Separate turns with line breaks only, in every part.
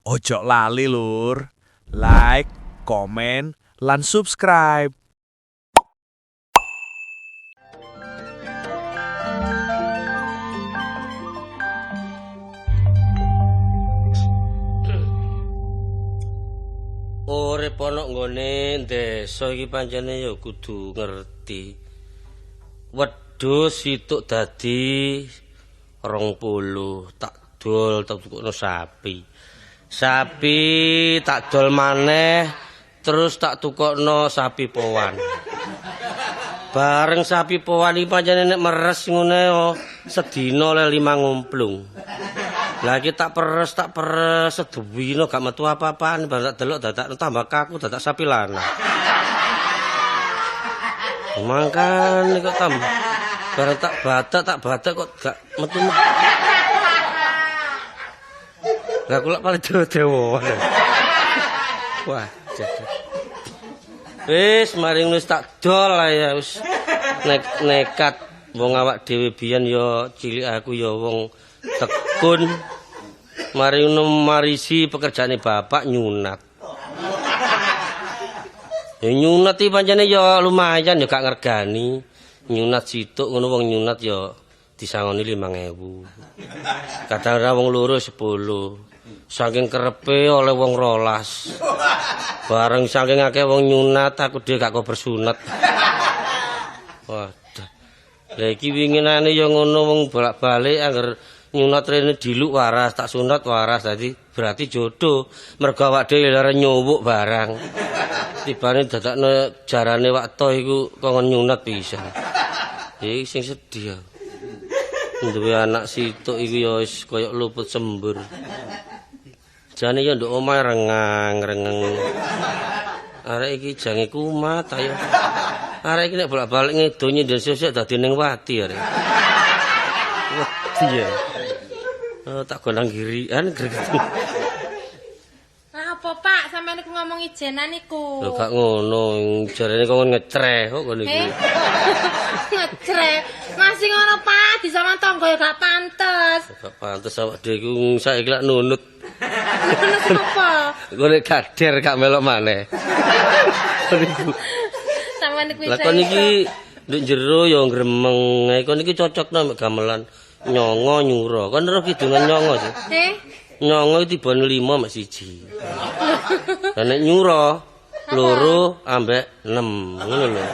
Ojo lali lur, like, komen, lan subscribe.
Urip ana nggone desa iki pancene ya kudu ngerti. Wedhus situk dadi 20, tak dol tak tukokno sapi. Sapi tak dol maneh terus tak tukokno sapi powan. Bareng sapi powan iki pancene nek meres ngene sedina oleh 5 ngumplung. Lah iki tak peres seduwino gak metu apa-apaan, bareng tak delok dadak tambah kaku dadak sapi lanang. Mangkane kok tambah bareng tak badak kok gak metu. Lah kula paling dewa-dewa. Wah, jagat. Wis mari wis tak dol ya wis nekat wong awak dhewe biyen ya cilik aku ya wong tekun. Mari marisi pekerjaane bapak nyunat. Ya nyunat iki pancene ya lumayan ya gak ngergani. Nyunat situk ngono wong nyunat ya disangoni 5.000. Kadang-kadang wong loro 10. Saking kerepe oleh wong 12. Bareng saking akeh wong nyunat aku dhewe gak kober sunat. Waduh. Lah iki winginane ya ngono wong bolak-balik angger nyunat rene diluk waras, tak sunat waras dadi berarti jodoh. Mergo awak dhewe lara nyuwuk barang. Tibane dadakno jarane wak to iku kongkon nyunat pisan. Iki sing sedih. Duwe anak situk iku ya wis kaya luput sembur. Jane ya nduk omahe rengang-rengeng. Arek iki jange kumat ayo. Arek iki nek bolak-balik ngedo nyinden sesuk dadi ning wati arek. Wedi ya. Tak gondang girian greget.
Apa Pak, sampean niku ngomong ijenan niku?
Lho gak ngono, jarene kok ngecreh kok ngono iku.
Ngecreh. Masih ngono Pak, disawan tangga ya gak pantes.
Gak pantes awak dhewe iku saiki lak nunut.
Nunut apa?
Engko nek gader gak melok maneh.
Sampean niku
Lah kon iki nduk jero ya gremeng. Kon iki cocokno mek gamelan nyongo nyura. Kon roh kidungan nyongo sih. Nyongo iki tibane 5 mek 1. Lah nek nyura 2 ambek 6 ngono lho.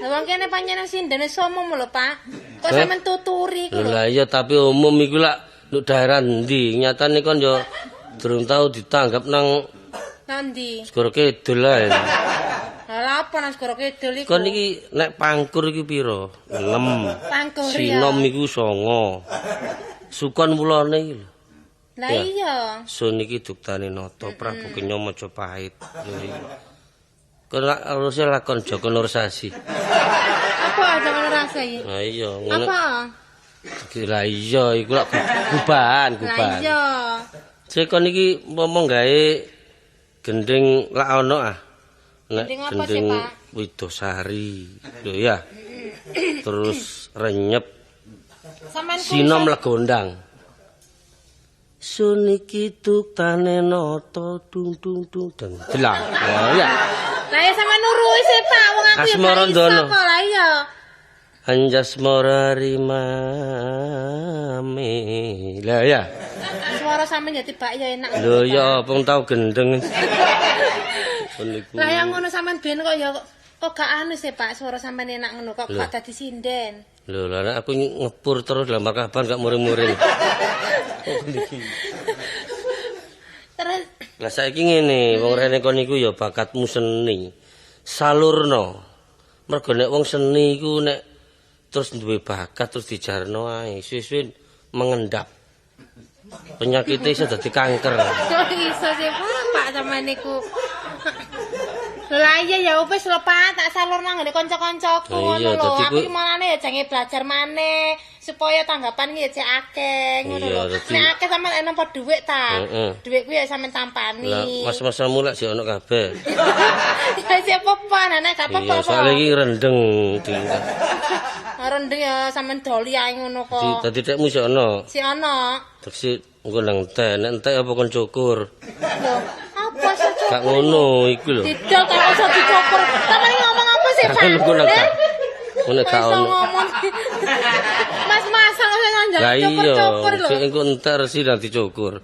Lah wong kene pancen sindene umum lho, Pak. Kok sampean tuturi iku lho.
Lah iya tapi umum iku lak nduk daerah endi? Nyatane kon yo durung tau ditanggap nang
nang ndi?
Segara Kidul ae.
Lah apa nang Segara Kidul iku?
Kon iki nek pangkur iki pira? 6.
Pangkur ya.
Sinom iku 9. Sukon wulane iki lho.
Lah iya.
Sun iki duktane Nata Prabu Kenya Majapahit. Kon lak haruse lakon Joko Nursasi.
Apa Joko Nursasi?
Lah iya ngono.
Apa?
Lah iya iku lak gubahan, gubahan.
Lah iya.
Sik kon iki umpama gawe gending lak ono ah. Nek gending Widosari. Lho ya. Terus renyep. Sinom legondang. Sun iki tuktane nata dung dung dung deng. Jelang. Ya.
Lah ya sampean nuruhi sih Pak, wong aku ya gak iso kok. Lah iya.
Anjasmara rimame. Lah ya.
Suara sampean ya tibak ya enak.
Lho ya apa tau gendeng.
Lah ya ngono sampean ben kok ya kok gak anu sih Pak, suara sampean enak ngono kok gak dadi sinden.
Lho lah aku ngepur terus lah markaban gak muring-muring.
Terus
lah saiki ngene, wong rene kon iku ya bakatmu seni. Salurno. Mergo nek wong seni iku nek terus duwe bakat terus dijarno ae, suwe-suwe mengendap. Penyakite iso dadi kanker.
Kok iso sih Pak sampean niku. Lah iya ya wis lho Pak, tak salurno nggone kanca-kancaku ngono lho. Aku iki malane ya jange belajar maneh. Supaya tanggapan iki ya cek akeh ngono lho. Nek akeh sampean nampa dhuwit ta. Dhuwit kuwi ya sampean tampani.
Lah mas-masamu lak sik ono kabeh.
Ya sik apa-apa, nek gak apa-apa.
Iya, soalé iki rendeng.
Rendeng ya sampean doli ae ngono kok.
Dadi tekmu sik ono.
Sik ono.
Terus engko nang entek, nek entek apa kon cukur?
Lho, apa sih cukur?
Gak ngono iku lho.
Didol kok iso dicukur. Sampeyan ngomong apa sih, Pak?
Ngono gak ono.
Mas-masan kok njaluk cukur-cukur lho.
Sik engko entek resi nang dicukur.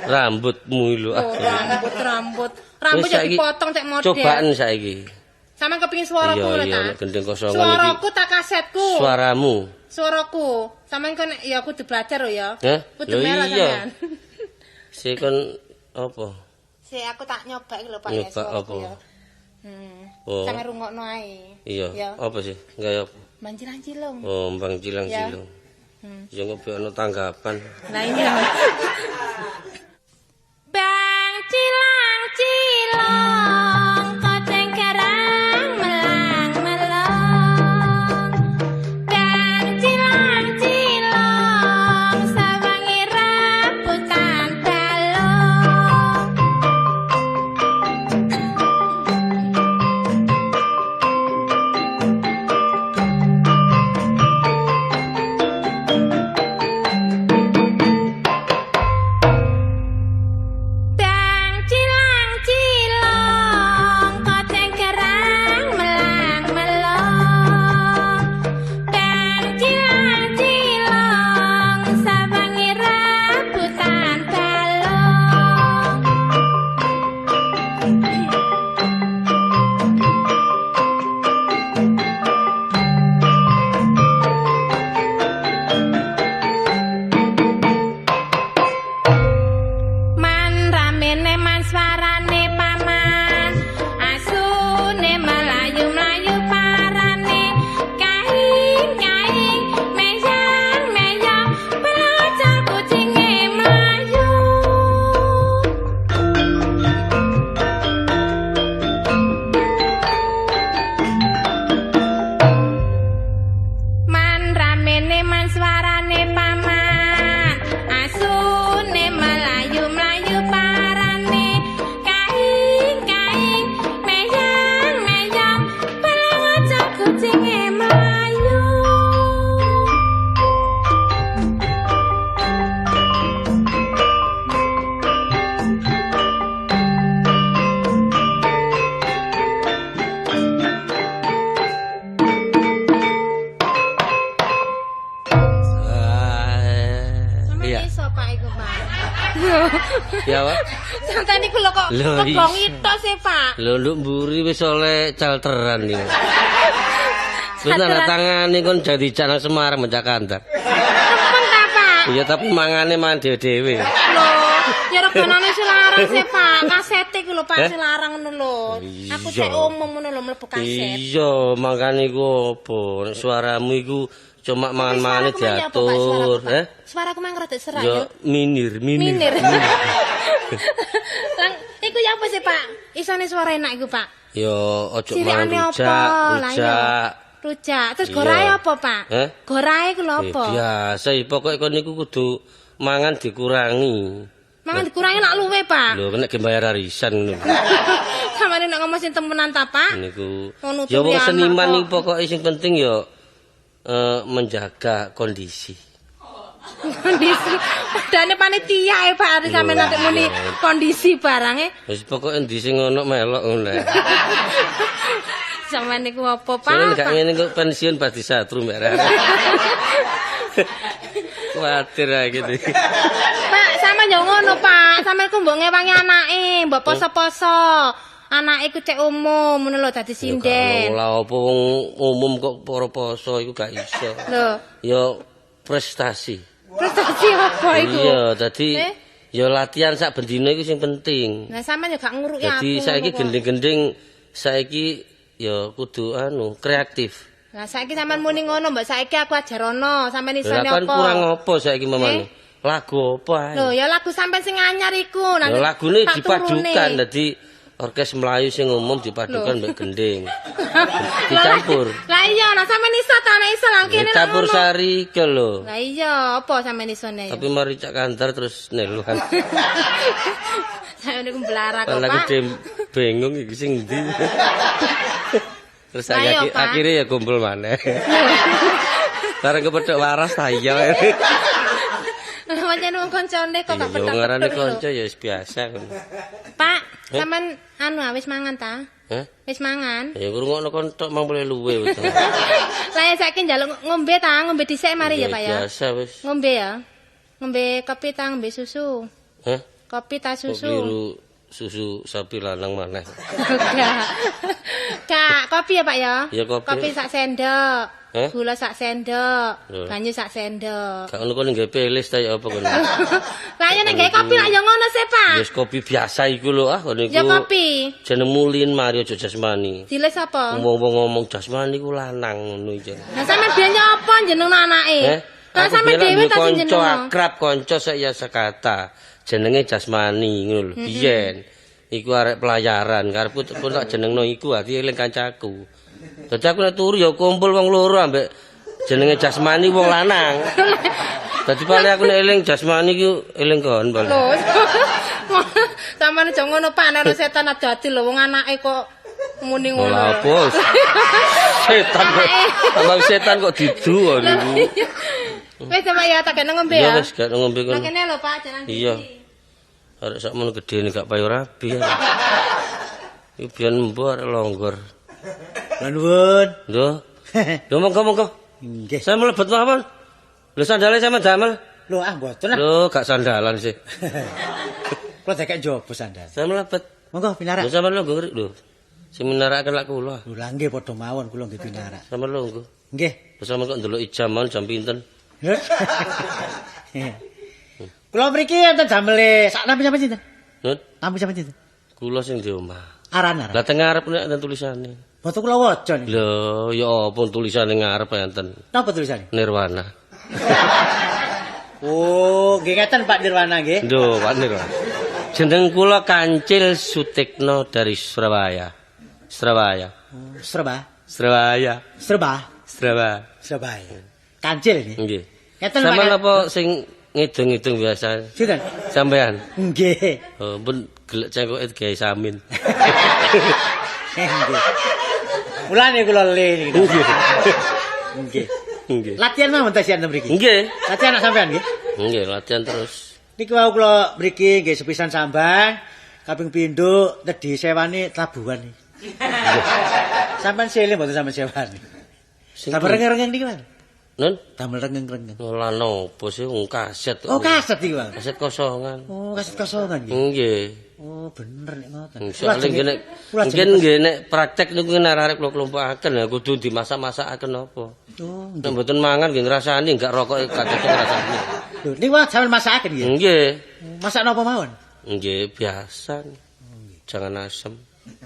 Rambutmu lho.
Rambut, rambut. Rambut ya dipotong cek model.
Cobaan saiki.
Sampeyan kepengin suaraku lho ta?
Iya, gendeng kosongan iki.
Suaraku tak kasetku.
Suaramu.
Suaraku. Sampeyan kon ya kudu belajar lho ya. Kudu melok sampeyan.
Sik kon apa?
Sik aku tak nyoba iki lho Pak ya suaraku ya. Sampe rungokno ae.
Iya. Apa sih? Gawe apa?
Bang cilang-cilung.
Oh, bang cilang-cilung. Ya kok ben ono tanggapan.
Lah iya. Bang cilang-cilung koceng kerang melang-melong. Bang cilang-cilung sawangi rambutan balung. Bang cilang-cilung koceng kerang melang-melong. Bang cilang-cilung sawangi rambutan balung. Man ramene man swarane paman, asune melayu-melayu parane, kaing-kaing meyang-meyang belajar kucinge mlayu. Man ramene man swarane paman, asune melayu-melayu parane, kaing-kaing meyang-meyang belajar kucinge mlayu.
Iya.
Iso Pak iku Pak.
Ya, Pak.
Sampeyan niku lho kok kebongi tok sih Pak.
Lho nduk mburi wis oleh calteran iki. Wis tanda tangane kon dadi canang Semarang mencak kandak.
Temen ta Pak?
Iya tapi mangane mangan dhewe-dhewe.
Lho, ya reganane sing larang sih Pak. Kasete iku lho Pak sing larang ngono lho. Aku cek umum ngono lho mlebu kaset.
Iya, mangkane iku apa? Nek suaramu iku cuma mangan-mangane diatur,
eh? Suaraku mang rada serak
ya. Minir, minir.
Minir. Lang, iku ya apa sih Pak? Isone suara enak iku Pak.
Ya ojo mangan rujak, rujak.
Rujak. Terus gorae apa Pak? Gorae iku lho apa?
Biasa, pokoke kon niku kudu mangan dikurangi.
Mangan dikurangi lak luwe Pak.
Lho nek ge bayar arisan ngono.
Samane nek ngomong sing temenan ta Pak?
Niku. Ya wong seniman niku pokoke sing penting ya menjaga kondisi.
Kondisi padane panitia e Pak arep sampeyan nanti muni kondisi barange.
Wis pokoke endi sing ono melok ngono.
Sampeyan niku apa Pak?
Sampeyan gak ngene kok pensiun pas disatru mbak Rara. Kuwatir ae gitu.
Pak, sampeyan yo ngono Pak. Sampeyan ku mbok ngewangi anake, mbok poso-poso. Anake ku cek umum ngono lho dadi sinden.
Lha apa wong umum kok para poso iku gak iso.
Lho.
Ya prestasi.
Prestasi apa iku?
Iya, dadi ya latihan sak bendina iku sing penting.
Lah sampeyan yo gak nguruki aku.
Dadi saiki gending-gending saiki ya kudu anu kreatif.
Lah saiki sampean muni ngono, mbok saiki aku ajarono, sampean isone
apa?
Lah
kurang apa saiki mamane? Lagu apa ae?
Lho ya lagu sampean sing anyar iku nanti.
Lagune dipadukan dadi Orkes Melayu sing umum dipadukan mbek gending. Dicampur.
Lah iya, nah sampean iso ta nek iso lang kene.
Campur sari iki lho.
Lah iya, apa sampean isone?
Tapi mari cak kandar terus neluhan.
Saya niku mblarak kok,
Pak.
Pak.
Bingung iki sing ndi. Terus akhirnya ya kumpul maneh. Bareng kepethuk waras ta iya.
Pancen wong kancane kok gak
petak. Ngarane kanca ya wis biasa ngono.
Pak, sampean anu wis mangan ta?
Heh?
Wis mangan?
Ya ngrungokno kon tok mang boleh luwe weteng.
Lah ya saiki njaluk ngombe ta, ngombe dhisik mari ya, Pak ya.
Biasa wis.
Ngombe ya. Ngombe kopi ta, ngombe susu.
Heh?
Kopi ta susu.
Kok susu sapi lanang maneh.
Gak. Gak, kopi ya, Pak ya?
Ya kopi.
Kopi sak sendok. Gula sak sendok, banyu sak sendok.
Gak ngono kon nggawe pelis ta ya apa kono.
Lah ya nek gawe kopi lak ya ngono sih, Pak.
Wis kopi biasa iku lho ah kono iku.
Ya kopi.
Jenengmu Lin Mario aja jasmani.
Diles apa?
Wong-wong ngomong jasmani ku lanang ngono iki.
Lah sampean biyen apa jeneng anake? Lah sampean dhewe ta sing jeneng.
Kanca akrab kanca sak ya sekata. Jenenge jasmani ngono lho biyen. Iku arek pelayaran, karepku pun tak jenengno iku ati eling kancaku. Dadi aku nek turu ya kumpul wong loro ambek jenenge jasmani wong lanang. Dadi paling aku nek eling jasmani ku eling kon paling.
Lho. Sampeyan aja ngono Pak, nek setan adu-adu lho wong anake kok muni ngono.
Lha apa? Setan kok. Abang setan kok didu niku.
Wis Pak ya tak kene ngombe ya.
Ya wis gak ngombe kono.
Lah kene lho Pak jalan.
Iya. Arek sakmono gedene gak payu rabi. Iki biyen mbok arek longgor.
Lah nuwun.
Lho. Lho monggo-monggo.
Nggih.
Saya mlebet mawon. Lho sandale sampean damel.
Lho ah mboten lah.
Lho gak sandalan sih.
Kula dekek njaba sandal.
Saya mlebet.
Monggo pinarak.
Lho sampean longgo lho. Sing minarakaken lak kula.
Lho lah nggih padha mawon kula nggih pinarak.
Sampean longgo.
Nggih.
Lho sampean kok ndelok jam mawon jam pinten?
Kula mriki enten damele sak nampi sampean sinten?
Nun.
Nampi sampean sinten?
Kula sing di omah.
Aran-aran.
Lah teng ngarep nek enten tulisane.
Boten kula waca niki.
Lho, ya apa tulisane ngarep enten?
Napa tulisane?
Nirwana.
Oh, nggih ngeten Pak Nirwana nggih.
Lho, Pak Nirwana. Jeneng kula Kancil Sutikno dari Surabaya. Surabaya.
Surabaya.
Surabaya.
Surabaya.
Surabaya.
Surabaya. Kancil nggih.
Nggih.
Ngeten Pak.
Sampeyan apa sing ngidung-ngidung biasa?
Sinten?
Sampeyan.
Nggih.
Oh, pun gelek cengkoke digawe samin.
Nggih. Mulane kula le niki. Nggih.
Nggih.
Latihan mawon ta sian mriki?
Nggih.
Latihan anak sampean nggih?
Nggih, latihan terus.
Niki wau kula mriki nggih sepisan sambang, kaping pindho tedhi sewane tabuhan niki. Sampean sele mboten sampean sewani. Damel rengeng-rengeng niki, Pak.
Nun?
Damel rengeng-rengeng.
Lah nopo sih wong kaset.
Oh, kaset iki, Pak.
Kaset kosongan.
Oh, kaset kosongan nggih.
Nggih.
Oh, bener nek ngoten.
Soale nggih nek mungkin nggih nek praktek niku nek arek kula klompokaken ya kudu dimasak-masakaken apa.
Oh,
nek mboten mangan nggih ngrasani enggak rokok gak cocok ngrasani.
Lho, niku wae sampean masakaken nggih.
Nggih.
Masak napa mawon?
Nggih, biasa. Jangan asem.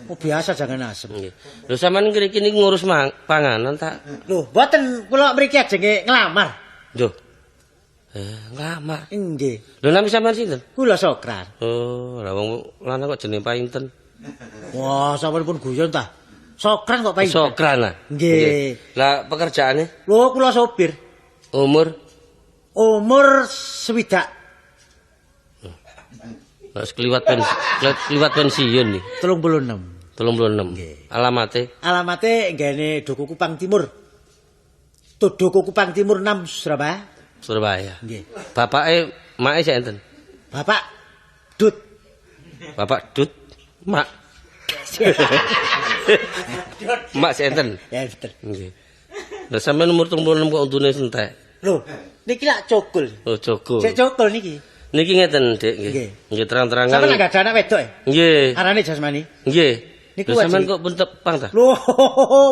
Oh, biasa jangan asem.
Nggih. Lho sampean ngriki niku ngurus panganan tak?
Lho, mboten kula mriki ajenge nglamar.
Lho. Nglamar.
Nggih.
Lho nami sampean sinten?
Kula Sokran.
Oh, lah wong lanang kok jenenge Painten.
Wah, sampean pun guyon ta. Sokran kok Painten.
Sokran ah.
Nggih.
Lah pekerjaane?
Lho kula sopir.
Umur?
Umur 60.
Lah kliwat pensiun nih.
36.
36.
Nggih.
Alamate?
Alamate nggene Duku Kupang Timur. Duku Kupang Timur 6 Surabaya.
Surabaya.
Nggih.
Bapake make sik enten?
Bapak Dut.
Bapak Dut, Mak. Mak sik enten.
Ya enten.
Nggih. Lah sampean umur 36 kok untune entek.
Lho, niki lak cokul.
Oh, cokul.
Sik cokul niki.
Niki ngeten, Dik, nggih. Nggih terang-terangan.
Sampeyan gak ada anak wedok e?
Nggih.
Arane Jasmani.
Nggih.
Niku
sampean kok pun tepang ta?
Lho,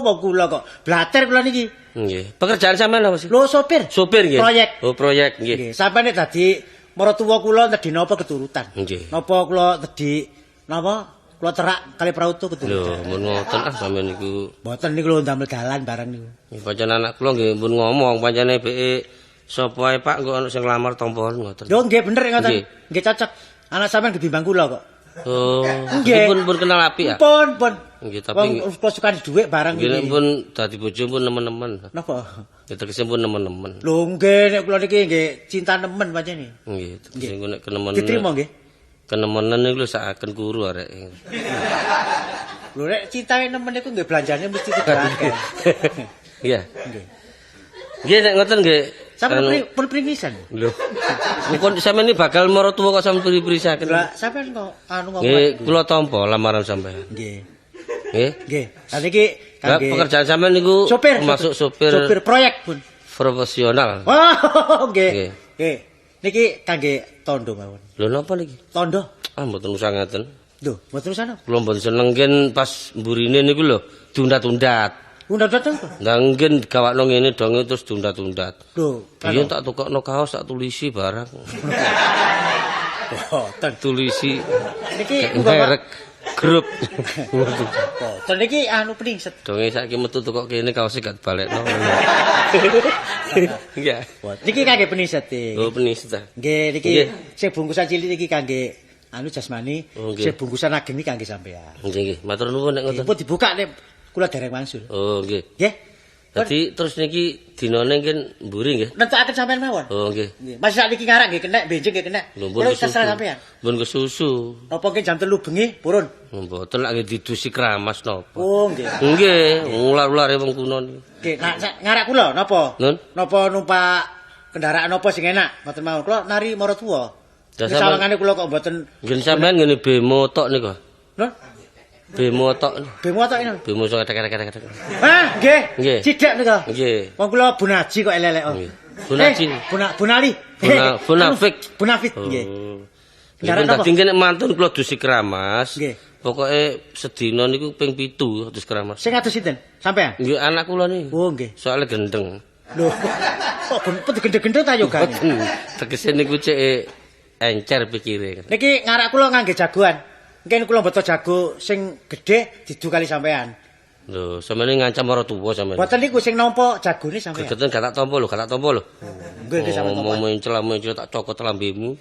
mau kula kok. Blater kula niki.
Nggih. Pekerjaan sampean apa sih?
Lho, sopir.
Sopir nggih.
Proyek.
Oh, proyek nggih.
Nggih, sampean nek dadi maratuwa kula tedhi napa keturutan.
Nggih.
Napa kula tedhi napa? Kula terak kali prauto keturutan.
Lho, mun ngoten ah sampean niku.
Mboten niku lho ndamel dalan barang niku.
Nggih, pancen anak kula nggih pun ngomong pancene beke sapa ae Pak engko ana sing nglamar tampa ngoten.
Lho nggih bener ngoten. Nggih cocok. Anak sampean gebimbang kula kok.
Oh,
Nggih.
Pun kenal apik ya?
Pun, pun.
Nggih, tapi
wong kula sukani dhuwit barang
nggih pun dadi bojo pun nemen-nemen.
Napa?
Ya tegese pun nemen-nemen.
Lho nggih nek kula niki nggih cinta nemen pancen.
Nggih, tegese nek kenemenen.
Diterima nggih.
Kenemenen niku lho sakaken kuru arek.
Lho nek cintae nemen niku nggih belanjane mesti kudu akeh.
Iya.
Nggih.
Nggih nek ngoten nggih.
Sampeyan pun pringisan.
Lho. Bukan sampeyan ini bakal maratuwa kok sampeyan pri-prisaken.
Lah sampeyan kok anu ngomong.
Nggih, kula tampa lamaran sampeyan.
Nggih.
Nggih.
Nggih. Lah niki kangge
pekerjaan sampeyan niku
sopir,
masuk sopir.
Sopir proyek, Bun.
Profesional.
Oh, nggih. Nggih. Niki kangge tondo mawon.
Lho napa niki?
Tondo.
Ah mboten usah ngaten.
Lho, mboten usah napa?
Kula mboten seneng gen pas mburine niku lho diundat-undat.
Undat-undat apa?
Lah nggih gawakno ngene donge terus diundat-undat.
Lho,
biyen tak tukokno kaos tak tulisi barang.
Boten
tulisi.
Niki
merek grup.
Boten niki anu peningset.
Donge saiki metu tukok kene kaose gak dibalekno. Nggih.
Niki kangge peningset.
Oh, peningset.
Nggih, niki sing bungkusan cilik niki kangge anu jasmani, sing bungkusan ageng niki kangge sampean.
Nggih, nggih. Matur nuwun nek ngoten.
Pun dibuka nek kula dereng wangsul.
Oh, nggih.
Nggih.
Dadi terus niki dinane nggih mburi nggih.
Nentokaken sampean mawon.
Oh, nggih.
Nggih. Mas sak niki ngarak nggih kenek, benjing nggih kenek. Kula terserah sampean.
Mbun kesusu.
Napa nggih jam 3 bengi purun?
Mboten lak nggih didusi kramas napa.
Oh, nggih.
Nggih, ular-ulare wong kuno niku.
Nggih, nah ngarak kula napa? Napa numpak kendaraan napa sing enak? Mboten mawon. Kula nari maratuwa. Sawangane kula kok mboten.
Nggih sampean ngene bemo tok niku.
Lho?
Bemo tok.
Bemo tok ini.
Bemo sok tek-tek-tek.
Hah, nggih. Cidhek nika.
Nggih.
Wong kula Bunaji kok elek-elek.
Nggih. Bunaji.
Bunali.
Bunafik.
Bunafik nggih.
Kendaraan apa? Dadi nek mantun kula dusi kramas.
Nggih.
Pokoke sedina niku ping 7 dus kramas.
Sing adus sinten? Sampean?
Nggih, anak kula niku.
Oh, nggih.
Soale gendeng.
Lho. Kok gendeng-gendeng ta yogane?
Tegese niku cek encer pikire.
Niki ngarak kula ngangge jagoan. Mungkin kula mboten jago sing gedhe didu kali sampean.
Lho, sampeyan ngancam ora tuwa sampeyan.
Mboten niku sing nampa jagone sampean.
Gegeten gak tak tampa lho, gak tak tampa lho.
Nggih, nggih sampean tampa.
Ngomong mencela-mencela tak cokot lambemu.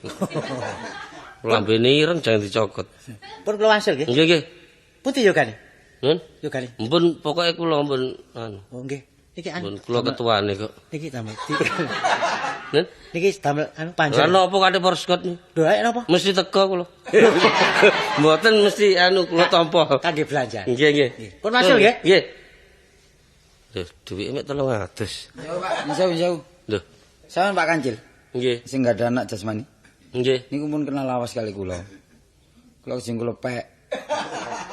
Lambene ireng jangan dicokot.
Pun kula wangsul nggih.
Nggih, nggih.
Pundi yogane?
Nun?
Yogane.
Mpun pokoke kula mpun anu.
Oh nggih. Niki anu.
Mpun kula ketuane kok.
Niki damel.
Nun?
Niki damel anu panjang.
Lah napa kate porskot niku?
Lho, ayo napa?
Mesti teko kula. Mboten mesti anu kula tampa.
Kangge belanja.
Nggih, nggih.
Pun wangsul nggih?
Nggih. Lho, duwike mek 300.
Yo, Pak, sewu.
Lho,
sampean Pak Kancil.
Nggih.
Sing gak ada anak jasmani.
Nggih.
Niku pun kenal lawas kali kula. Kula sing kula pek.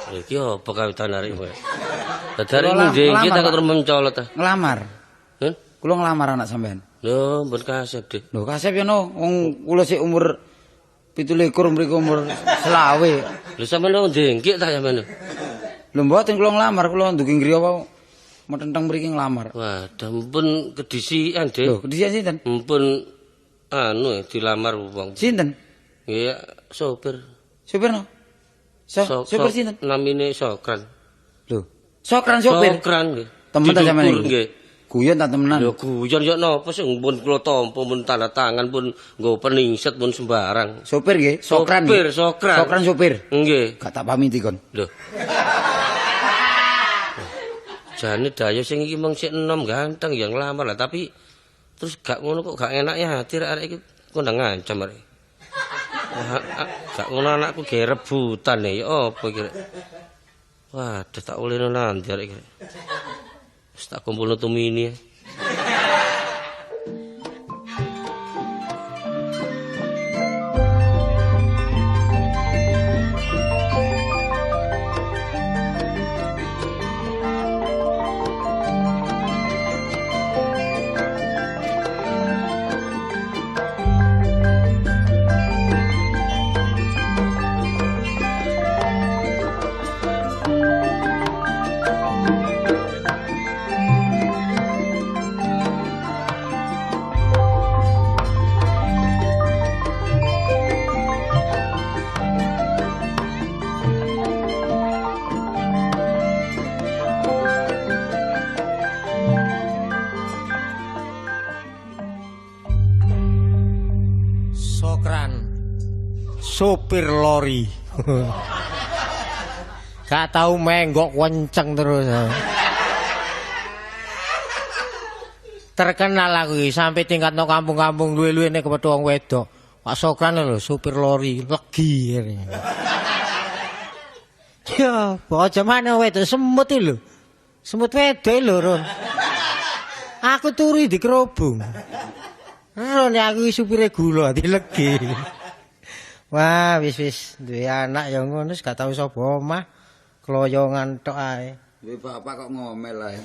Lha iki apa kawitan arek kowe? Dadi arek ngendi iki tak terus mencolot ta.
Nglamar.
Heh?
Kula nglamar anak sampean.
Lho, mbon kasep, Dik.
Lho, kasep ya no, wong kula sik umur 27 mriku umur 25.
Lho sampean wong dengkik ta sampean?
Lho mboten kula nglamar, kula ndugi griya wae. Metenteng mriki nglamar.
Waduh, mpun kedisian, Dik.
Lho, kedisian sinten?
Mpun anu dilamar wong.
Sinten?
Nggih, sopir.
Sopir no? Sopir sinten?
Namine Sokran.
Lho, Sokran sopir.
Sokran nggih.
Temen ta sampean iki?
Nggih.
Guyon ta temenan?
Lho guyon yo napa sing pun kula tampa pun tanda tangan pun nggo peningset pun sembarang.
Sopir nggih, Sokran.
Sopir, Sokran.
Sokran sopir.
Nggih.
Gak tak pamiti kon.
Lho. Jane dayo sing iki mung sik enom ganteng ya nglamar lah tapi terus gak ngono kok gak enak ya hati arek iki kondang ngancam arek. Gak ngono anakku gawe rebutan ya apa iki. Waduh tak ulino nanti arek iki. Wis tak kumpulno tumini.
Sopir lori.
Gak tau menggok kenceng terus. Terkenal aku iki sampe tingkat no kampung-kampung luwe-luwe nek kepethuk wong wedok. Pak Sokran lho supir lori legi. Ya, aja maneh wedok semut iki lho. Semut wedok lho, Ron. Aku turu di kerobong. Ron aku iki supire gula dadi legi. Wah, wis duwe anak ya ngono wis gak tau sapa omah. Kloyongan tok ae.
Duwe bapak kok ngomel ae.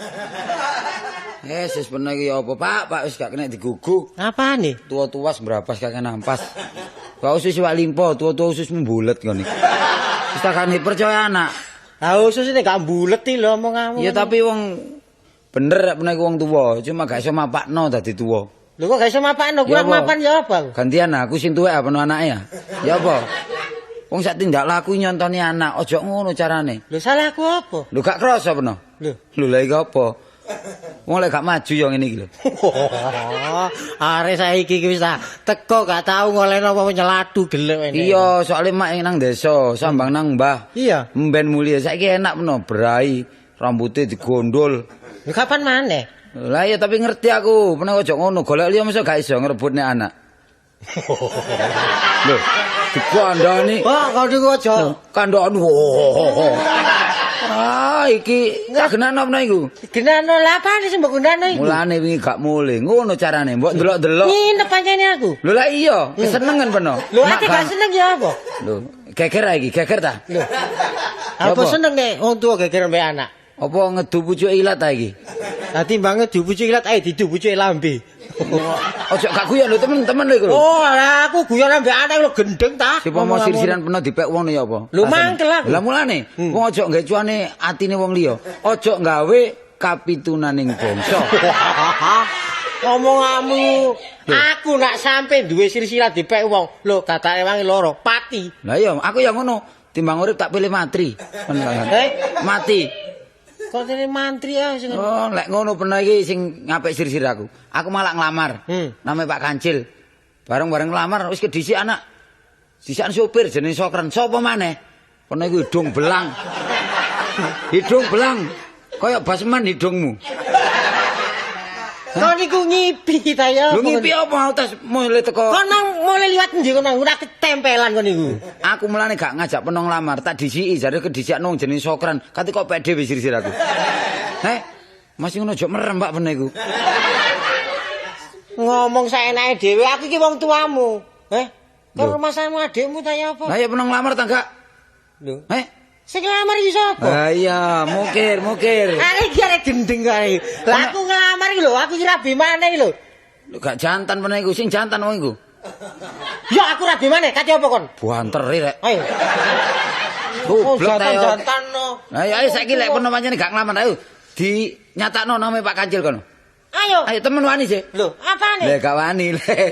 Wis bener iki apa, Pak? Pak wis gak kena digugu.
Apane?
Tua-tua sembrapas kakek nampas. Kok usus iwak limpo, tua-tua ususmu bulet ngene. Wis tak percaya anak.
Lah usus ini gak bulet iki lho omonganmu.
Ya tapi wong bener rek menawa wong tuwa, cuma gak iso mapakno dadi tuwa.
Lho kok gak iso mapakno? Kurang mapan ya apa?
Gantian aku sing tuwek apa anake ya? Ya apa? Wong sak tindak laku nyontoni anak, aja ngono carane.
Lho salahku apa?
Lho gak krasa peno.
Lho,
lho lha iki apa? Wong lek gak maju ya ngene iki lho.
Arek saiki iki wis teko gak tau ngolehno apa nyelatu gelek ngene.
Iya, soalé mak nang desa, sambang nang mbah.
Iya.
Mben mulia saiki enak meno brai, rambute digondol.
Lho kapan maneh?
Lah iya tapi ngerti aku, peno aja ngono, golek liya mesti gak iso ngrebutne anak. Lho, dikandani.
Pak, kok niku aja.
Kandhane. Ah, iki tak genano apa iku?
Genano lha apane sing mbok gunakno iku?
Mulane wingi gak mule, ngono carane. Mbok ndelok-ndelok.
Nginep pancene aku.
Lho lah iya, kesenengan peno.
Lho ati gak seneng ya apa?
Lho, geger iki, geger ta?
Lho. Apa seneng nek wong tuwa geger mbek anak?
Apa ngedu pucuke ilat ta iki?
Lah timbang ngedu pucuke ilat ae didu pucuke lambe.
Ojo gak guyon lho temen-temen lho iku lho.
Oh, lah aku guyon ambek anak lho gendeng ta.
Siapa sirsiran peno dipek wong ya apa?
Lho mangkel aku.
Lah mulane wong ojo nggawe cuane atine wong liya. Ojo nggawe kapitunaning bangsa.
Omonganmu aku nak sampe duwe silsilah dipek wong. Lho katake wangi loro, pati.
Lah iya, aku ya ngono. Timbang urip tak pilih matri. Mati.
Kok dene mantri ya sing.
Oh, lek ngono peno iki sing ngapik sir-sir aku. Aku malah nglamar. Namanya Pak Kancil. Bareng-bareng nglamar wis kedhisik anak. Dhisikan sopir jenenge Sokren. Sapa maneh? Peno iku hidung belang. Hidung belang. Kaya basman hidungmu.
Kok niku ngipi ta ya?
Lho ngipi apa tas mulai teko.
Kon nang mulai liwat endi kon nang ora ketempelan kon niku.
Aku mulane gak ngajak peno nglamar, tak dhisiki jare kedhisikno wong jenenge Sokran. Kate kok pek dhewe sir-sir aku. Heh, masih ngono aja merem Pak peno iku.
Ngomong saenake dhewe, aku iki wong tuamu. Heh, kok rumasamu adikmu ta ya apa?
Lah ya peno nglamar ta gak?
Lho.
Heh.
Sing nglamar iki sapa?
Ah iya, mukir.
Arek iki arek gendeng kae. Lah aku nglamar iki lho, aku iki rabi maneh iki lho.
Lho gak jantan peno iku, sing jantan wong iku.
Ya aku rabi maneh, kate apa kon?
Buanter rek.
Ayo.
Goblok ta yo.
Jantan no.
Ayo ayo saiki lek peno pancen gak nglamar ayo dinyatakno name Pak Kancil kono.
Ayo.
Ayo temen wani sih.
Lho, apane?
Lek gak wani lek.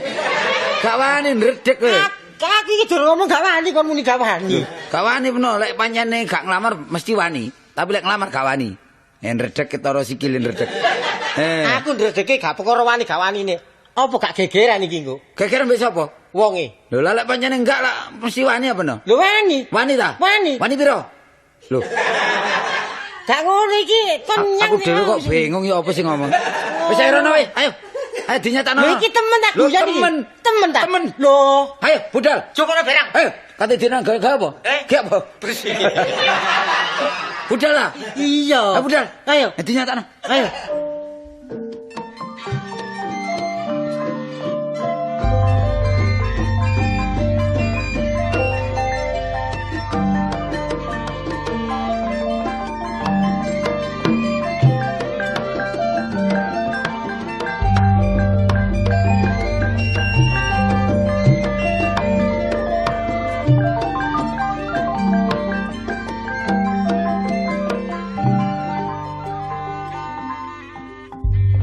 Gak wani ndredeg kowe.
Aku iki durung ngomong gak wani kon muni gak wani.
Gak wani peno lek pancene gak nglamar mesti wani, tapi lek nglamar gak wani. Ndredeg ketara sikile ndredeg.
Aku ndredege gak perkara wani gak wanine. Apa gak gegeran iki engko?
Gegeran mbek sapa?
Wonge.
Lho lah lek pancene enggak lah mesti wani apa no?
Lho wani.
Wani ta?
Wani.
Wani piro? Lho.
Gak ngono iki kon nyang.
Aku dhewe kok bingung ya apa sing ngomong. Wis ayo rono wis, ayo. Ayo dinyatakno.
Lho iki temen tak guyon iki.
Temen.
Temen ta?
Temen.
Lho.
Ayo budal.
Jokono barang.
Ayo, kate dina gawe apa? Gawe apa?
Bersih.
Budal lah.
Iya.
Ayo budal.
Ayo.
Dinyatakno.
Ayo.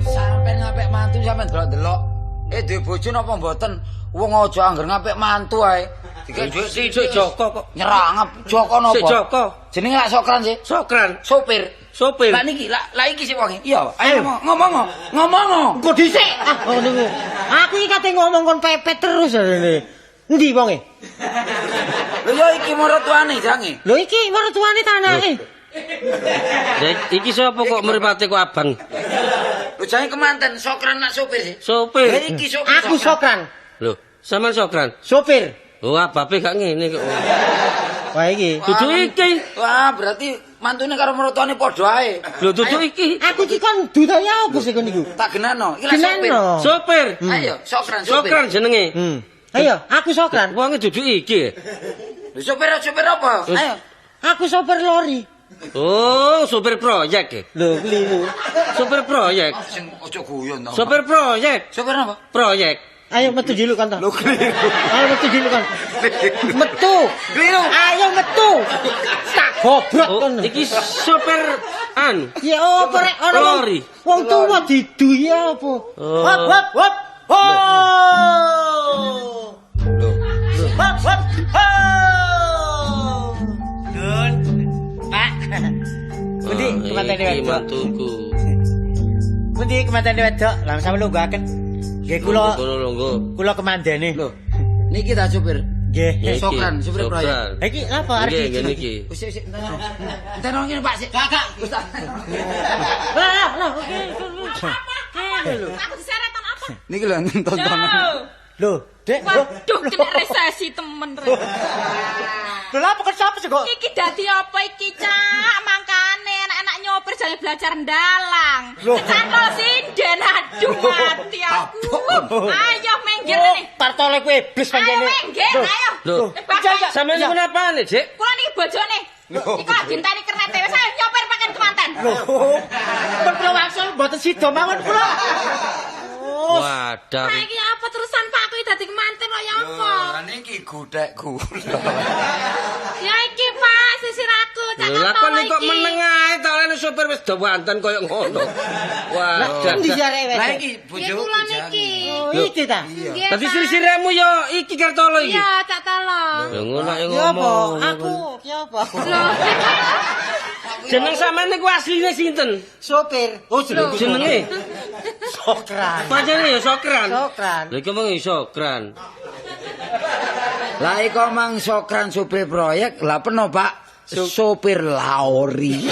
Sampeyan delok-delok. Duwe bojo napa mboten? Wong aja angger ngapik mantu ae. Dikek dhuwit
sik Joko kok
nyerangap. Joko napa?
Sik Joko.
Jenenge lak Sokran sih.
Sokran.
Sopir.
Sopir.
Lah niki, lah iki sik wonge. Iya, ayo ngomong. Ngomong.
Kok dhisik? Ah, ngono niku. Aku iki kate ngomong kon pepet terus jarene.
Endi wonge?
Lho ya iki maratuane jange.
Lho iki maratuane ta anake?
Lah iki sapa kok mripate kok abang?
Lho jange kemanten Sokran nak sopir sih.
Sopir.
Lah iki sopir.
Aku Sokran.
Lho, sampean Sokran?
Sopir.
Oh, ababe gak ngene kok.
Wah iki.
Dudu iki.
Wah, berarti mantune karo maratuane padha ae.
Lho dudu iki.
Aku iki kon dudu ya apa sih kon niku?
Tak genano. Iki lah sopir.
Sopir.
Ayo, Sokran sopir.
Sokran jenenge.
Ayo, aku Sokran.
Wonge dudu iki.
Lho sopir apa? Ayo.
Aku sopir lori.
Oh, sopir proyek e.
Lho, kliru.
Sopir proyek.
Sing aja guyon to.
Sopir proyek.
Sopir apa?
Proyek.
Ayo metu dulu kan to.
Lho kliru.
Ayo metu dulu kan. Metu.
Kliru.
Ayo metu. Tak gobrok kon.
Iki sopir anu.
Ya opo rek ana
lori.
Wong tuwa didu ya apa? Hop hop hop. Ho.
Lho.
Hop hop. Ho. Dun. Pak. Pundi kemantene wedok?
Mantuku.
Pundi kemantene wedok? Lah sampe lungguhaken. Nggih kula kula kemandene.
Lho. Niki ta sopir?
Nggih.
Sokran, sopir proyek.
Iki napa arep
nggih niki?
Wis sik entar. Entar ngene Pak sik. Gak gak. Wis tak.
Lah lah oke.
Aku diseretan apa?
Niki lho tontonan.
Lho, Dek.
Waduh, kena resesi temen rek.
Lho lha apa sapa sih kok?
Iki dadi apa iki, Cak? Mangkane anak-anak nyopir jane belajar ndalang. Kecantol sinden, aduh mati aku. Ayo minggir rene.
Partole kuwi iblis pancene.
Ayo minggir, ayo.
Lho, sampeyan niku napane, Dik?
Kula niki bojone. Iku lagi enteni kernete wis ayo nyopir paken kemanten.
Lho. Pun kula wangsul mboten sida mawon kula.
Wadah.
Lah iki apa terusan Pak aku dadi kemanten kok ya apa?
Lah niki godhek kula.
Ya iki Pak sisir aku cak
Lah kon kok meneng ae ta oleh sopir wis do wanten koyo ngono. Wah,
endi arek
Lah iki bojoku.
Kula niki.
Oh iki ta.
Dadi sisiremu ya iki Kartolo iki.
Iya, Cak Tolo.
Ya ngono nek
Ya apa?
ngomong.
Aku ki apa?
Jeneng sampean niku asline sinten?
Sopir. Oh
jenenge
Sokran.
Pancene ya Sokran.
Sokran.
Lha iki mung Sokran.
Lah iku mang Sokran sopir proyek, lah peno Pak sopir laori.